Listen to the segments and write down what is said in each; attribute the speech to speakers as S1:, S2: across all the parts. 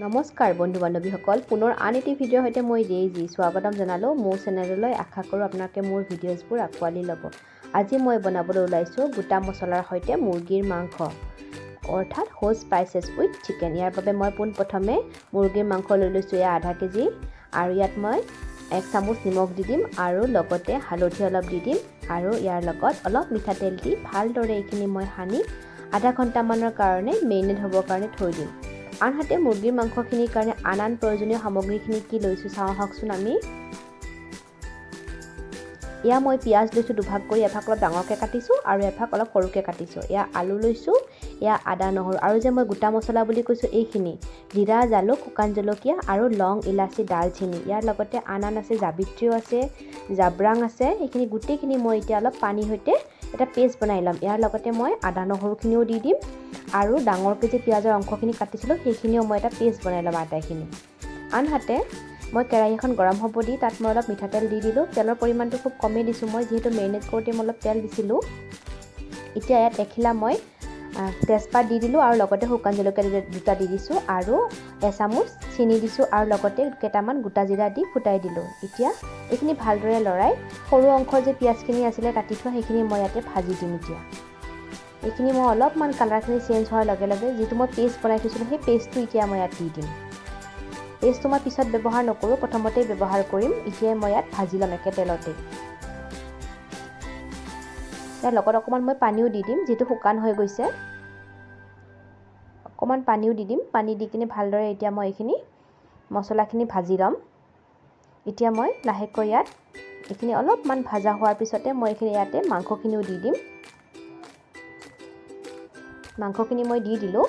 S1: নমস্কাৰ বন্ধু বান্ধৱীসকল, পুনৰ আন এটি ভিডিঅ'ৰ সৈতে মই ডেইজি স্বাগতম জনালোঁ মোৰ চেনেললৈ। আশা কৰোঁ আপোনালোকে মোৰ ভিডিঅ'জবোৰ আঁকোৱালি ল'ব। আজি মই বনাবলৈ ওলাইছোঁ গোটা মছলাৰ সৈতে মুৰ্গীৰ মাংস, অৰ্থাৎ হোল স্পাইচেছ উইথ চিকেন। ইয়াৰ বাবে মই পোনপ্ৰথমে মুৰ্গীৰ মাংস লৈ লৈছোঁ, এয়া আধা কেজি। আৰু ইয়াত মই 1 চামুচ নিমখ দি দিম আৰু লগতে হালধি অলপ দি দিম আৰু ইয়াৰ লগত অলপ মিঠাতেল দি ভালদৰে এইখিনি মই সানি আধা ঘণ্টামানৰ কাৰণে মেৰিনেট হ'বৰ কাৰণে থৈ দিম। আনহাতে মুৰ্গীৰ মাংসখিনিৰ কাৰণে আন আন প্ৰয়োজনীয় সামগ্ৰীখিনি কি লৈছোঁ চাওঁ আহকচোন আমি। এয়া মই পিঁয়াজ লৈছোঁ দুভাগ কৰি, এভাগ অলপ ডাঙৰকৈ কাটিছোঁ আৰু এভাগ অলপ সৰুকৈ কাটিছোঁ। এয়া আলু লৈছোঁ, এয়া আদা, নহৰু আৰু যে মই গোটা মছলা বুলি কৈছোঁ এইখিনি জিৰা, জালুক, শুকান জলকীয়া আৰু লং, ইলাচি, ডালচেনি। ইয়াৰ লগতে আন আন আছে, জাবিত্ৰীও আছে, জাবৰাং আছে। এইখিনি গোটেইখিনি মই এতিয়া অলপ পানীৰ সৈতে এটা পেষ্ট বনাই ল'ম। ইয়াৰ লগতে মই আদা নহৰুখিনিও দি দিম আৰু ডাঙৰকৈ যে পিঁয়াজৰ অংশখিনি কাটিছিলোঁ, সেইখিনিও মই এটা পেষ্ট বনাই ল'ম আটাইখিনি। আনহাতে মই কেৰাহী এখন গৰম হ'ব দি তাত মই অলপ মিঠাতেল দি দিলোঁ। তেলৰ পৰিমাণটো খুব কমেই দিছোঁ মই, যিহেতু মেৰিনেট কৰোঁতে মই অলপ তেল দিছিলোঁ। এতিয়া ইয়াত এখিলা মই তেজপাত দি দিলোঁ আৰু লগতে শুকান জলকীয়া দুটা দি দিছোঁ আৰু এচামুচ চেনি দিছোঁ আৰু লগতে কেইটামান গোটা জিৰা দি ফুটাই দিলোঁ। এতিয়া এইখিনি ভালদৰে লৰাই সৰু অংশৰ যে পিঁয়াজখিনি আছিলে কাটি থোৱা, সেইখিনি মই ইয়াতে ভাজি দিম। এতিয়া এইখিনি মই অলপমান কালাৰখিনি চেঞ্জ হোৱাৰ লগে লগে যিটো মই পেষ্ট বনাই থৈছিলোঁ, সেই পেষ্টটো এতিয়া মই ইয়াত দি দিম। পেষ্টটো মই পিছত ব্যৱহাৰ নকৰোঁ, প্ৰথমতেই ব্যৱহাৰ কৰিম। এতিয়াই মই ইয়াত ভাজি ল'ম একে তেলতেই। ইয়াৰ লগত অকণমান মই পানীও দি দিম, যিটো শুকান হৈ গৈছে। অকণমান পানীও দি দিম। পানী দি কিনে ভালদৰে এতিয়া মই এইখিনি মছলাখিনি ভাজি ল'ম। এতিয়া মই লাহেকৈ ইয়াত এইখিনি অলপমান ভাজা হোৱাৰ পিছতে মই এইখিনি ইয়াতে মাংসখিনিও দি দিম। মাংসখিনি মই দি দিলোঁ।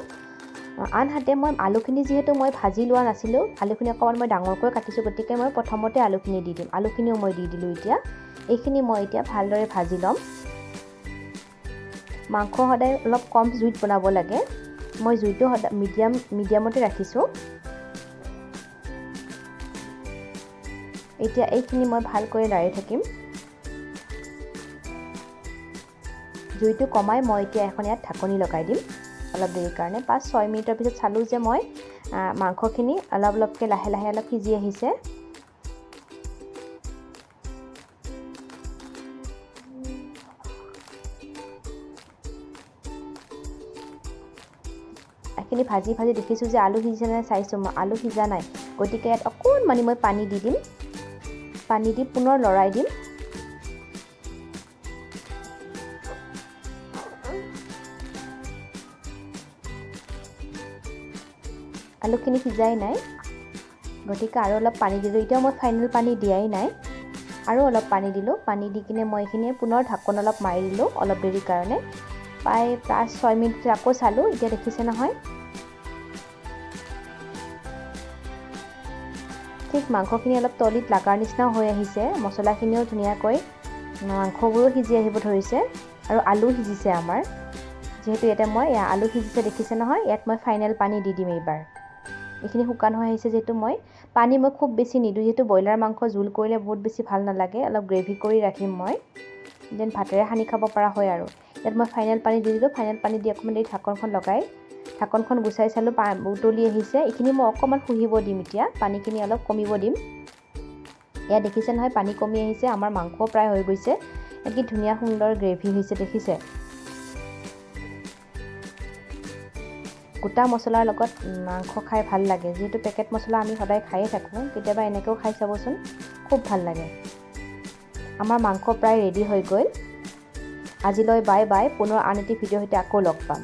S1: আনহাতে মই আলুখিনি যিহেতু মই ভাজি লোৱা নাছিলোঁ, আলুখিনি অকণমান মই ডাঙৰকৈ কাটিছোঁ, গতিকে মই প্ৰথমতে আলুখিনি দি দিম। আলুখিনিও মই দি দিলোঁ। এতিয়া এইখিনি মই এতিয়া ভালদৰে ভাজি ল'ম। মাংস সদায় অলপ কম জুইত বনাব লাগে। মই জুইটো সদায় মিডিয়ামতে ৰাখিছোঁ। এতিয়া এইখিনি মই ভালকৈ লাৰি থাকিম। জুইটো কমাই মই এতিয়া এখন ইয়াত ঢাকনি লগাই দিম অলপ দেৰিৰ কাৰণে। 5-6 মিনিটৰ পিছত চালোঁ যে মই মাংসখিনি অলপ অলপকৈ লাহে লাহে অলপ সিজি আহিছে। এইখিনি ভাজি ভাজি দেখিছোঁ যে আলু সিজিছে নাই চাইছোঁ মই, আলু সিজা নাই, গতিকে ইয়াত অকণমানি মই পানী দি দিম। পানী দি পুনৰ লৰাই দিম। আলুখিনি সিজাই নাই, গতিকে আৰু অলপ পানী দিলোঁ। এতিয়াও মই ফাইনেল পানী দিয়াই নাই, আৰু অলপ পানী দিলোঁ। পানী দি কিনে মই এইখিনি পুনৰ ঢাকোন অলপ মাৰি দিলোঁ অলপ দেৰিৰ কাৰণে। প্ৰায় 5-6 মিনিট পিছত আকৌ চালোঁ। এতিয়া দেখিছে নহয়, ঠিক মাংসখিনি অলপ তলিত লগাৰ নিচিনাও হৈ আহিছে। মছলাখিনিও ধুনীয়াকৈ মাংসবোৰো সিজি আহিব ধৰিছে আৰু আলু সিজিছে আমাৰ। যিহেতু ইয়াতে মই আলু সিজিছে দেখিছে নহয়, ইয়াত মই ফাইনেল পানী দি দিম এইবাৰ। এইখিনি শুকান হৈ আহিছে যিহেতু মই পানী মই খুব বেছি নিদিওঁ, যিহেতু ব্ৰইলাৰ মাংস জোল কৰিলে বহুত বেছি ভাল নালাগে, অলপ গ্ৰেভি কৰি ৰাখিম মই, যেন ভাতেৰে সানি খাব পৰা হয়। আৰু ইয়াত মই ফাইনেল পানী দি দিলোঁ। ফাইনেল পানী দি অকণমান দেৰি ঢাকনখন লগাই ঢাকনখন গুচাই চালোঁ, উতলি আহিছে। এইখিনি মই অকণমান শুহিব দিম। এতিয়া পানীখিনি অলপ কমিব দিম। ইয়াত দেখিছে নহয়, পানী কমি আহিছে, আমাৰ মাংসও প্ৰায় হৈ গৈছে। ইয়াত কি ধুনীয়া সুন্দৰ গ্ৰেভি হৈছে দেখিছে। গোটা মছলাৰ লগত মাংস খাই ভাল লাগে, যিহেতু পেকেট মছলা আমি সদায় খায়ে থাকোঁ, কেতিয়াবা এনেকৈও খাই চাবচোন, খুব ভাল লাগে। আমাৰ মাংস প্ৰায় ৰেডি হৈ গ'ল। আজিলৈ বাই বাই, পুনৰ আন এটি ভিডিঅ'ৰ সৈতে আকৌ লগ পাম।